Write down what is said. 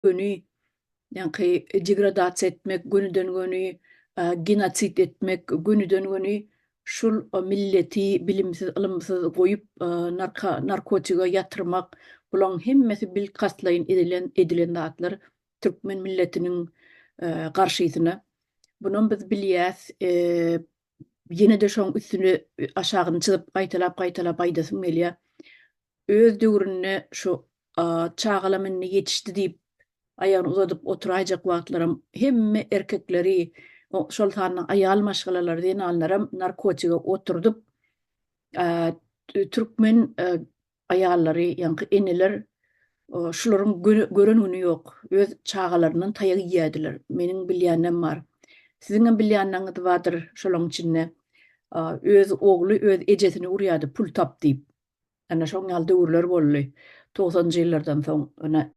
göni ýaňky degradasiýa etmek, gönüden-göni genosid etmek, gönüden-göni şul milleti bilimsiz, ylymsyz goýup narkotige ýatyrmak, bulaň hemmesi bilkastlaýyn edilen edilen zatlar türkmen milletiniň garşysyna. Bunam biz bilýäs. Ýene-de şoň üstüne aşagyny çyzyp gaýtalap-gaýtalap aýdasym gelýär. Öz döwründe şu çagalam indi ýetişdi diýip aýagyny uzadyp oturaýjak wagtlaram hemme erkekleri, şol sanda aýal maşgalalary, zenanlaram narkotige oturdyp, türkmen aýallary, ýaňky eneler şularyň gören güni ýok. Öz çagalaryndan taýak iýýärdiler. Meniň bilýänem bar. Siziňem bilýänleriňiz bardyr şolaryň içinde. Öz ogly öz ejesini urýardy pul tap diýip. Ana şoň ýaly döwürler boldy. Togsanjy ýyllardan soň. Ana.